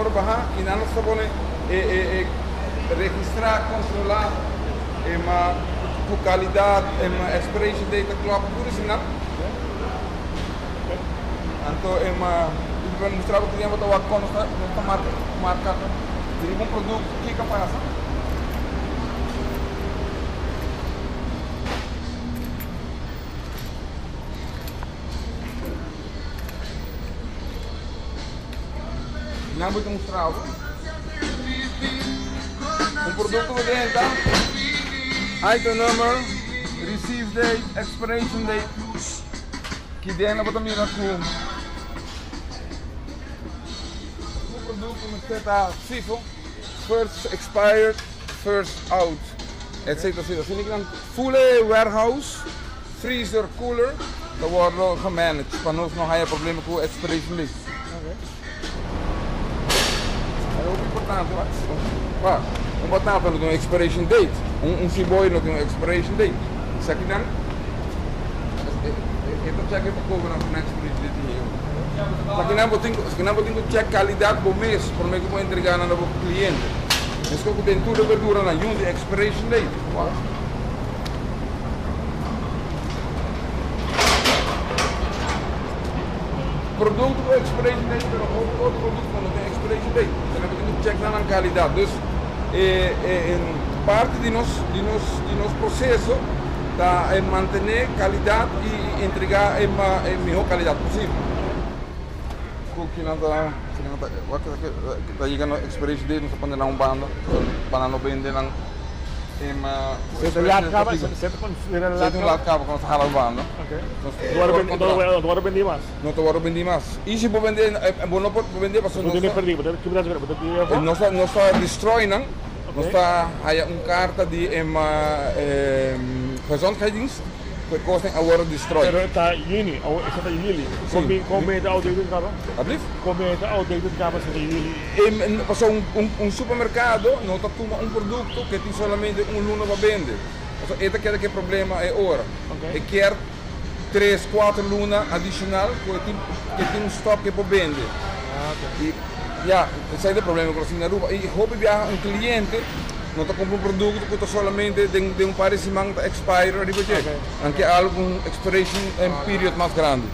wòrdu bahá i nan nos ta pone e e e registrá, kontrolá e ma ku kalidat, e ma expiration date ta klòp, tur eseinan. Anto e ma mi mustra bo cliente bo ta wak kon nos ta nos ta marka marka riba un produkto kiko a pasa. Nan bo ta mustra bo un produkto bo drenta, item number, receive date, expiration date. Ki den bo ta mira ku un produkto mester ta FIFO, first expired, first out, etcetera, etcetera. Asina ki nan full e warehouse, freezer, cooler ta wordo gemanaged pa nos no haya problema ku expiration date. E hopi importante pa un batata no tin un expiration date, un siboyo no tin un expiration date. Esaki nan e ta check e ta cobra nan cu expiration date tin euro. Esaki nan bo tin esaki nan bo tin cu check calidad bo mes prome cu bo entrega nan na bo cliente. Mesco cu den tur e verdura nan yun tin expiration date. Producto cu expiration date pero hopi otro producto no tin expiration date. Bo tin cu check nan calidad. Dus parti di nos di nos di nos proceso ta mantene calidad y entrega e miho calidad posibel. Cu kinan ta ta yega na expiration date nos ta pone nan un banda pa nan no bende nan. Se laat caba, se ta considera laat caba? Se ta un laat caba cu nos ta hala un banda. No ta worde bendi mas? No ta worde bendi mas. Y si bo bende, bo no por bende pasobra nos ta. Bo ta kibra bo ta tira afo? Nos ta destroy nan. Nos ta haya un carta di gezondheidsdienst cu e cosnan a worde destroy. Pero ta juni, esaki ta juli. Con bende ta outdated caba? Alblief? Con bende ta outdated caba si ta juli? Pasobra un supermercado no ta tuma un producto cu tin solamente un luna pa bende. Pasobra e ta keda cu e problema e ora. E kier tres, cuatro luna adicional cu e tin e tin un stock cu e por bende. Y ya, esey ta e problema cu nos tin na Aruba. Y hopi biaha un cliente no ta cumpra un producto cu ta solamente den un par di siman ta expire ariba dje. Nan kier algo cu un expiration period mas grandi.